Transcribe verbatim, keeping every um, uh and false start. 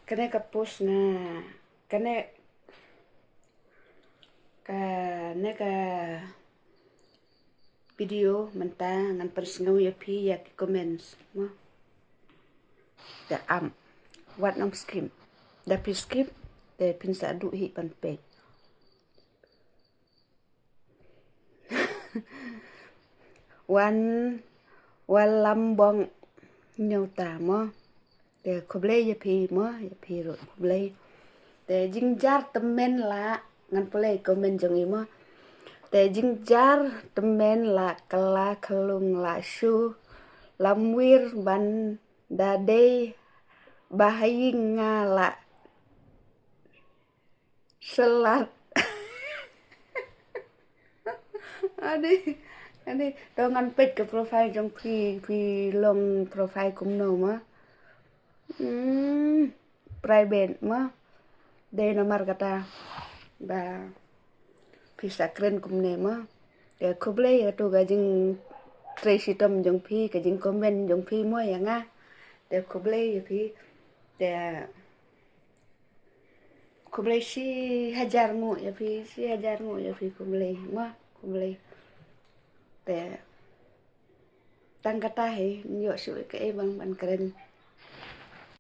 Kane ka post nga, kane, kane ka video mynta ngan pynsngew ïa phi ïa ki comments mo. Te am, wat nang skip. Da phi skip te phin sa duh hi ban peit. Wan, wan lam bong nyota mo. Te khublei ïa phi mo, ïa phi ruh khublei. Te jingjar tymmen la, ngan pule comment jong i mo. Te jingjar tymmen la, kala khlung la shu, lam wir ban da dei, ba ha ïing nga la selat. Ade, ade, to ngan peit ka profile jong phi, phi long profile kumno mo. Hmm, private mo. Dei namar kata ba phi sa kren kumne mo. Te khublei ïa tu ka jingtrei shitom jong phi, ka jingcomment jong phi mo ïa nga. Te khublei ïa phi. Te khublei shi hajar nguh ïa phi, shi hajar nguh ïa phi, khublei mo, khublei. Te tang kata hi, ym ïoh shuh kaei ban, ban kren.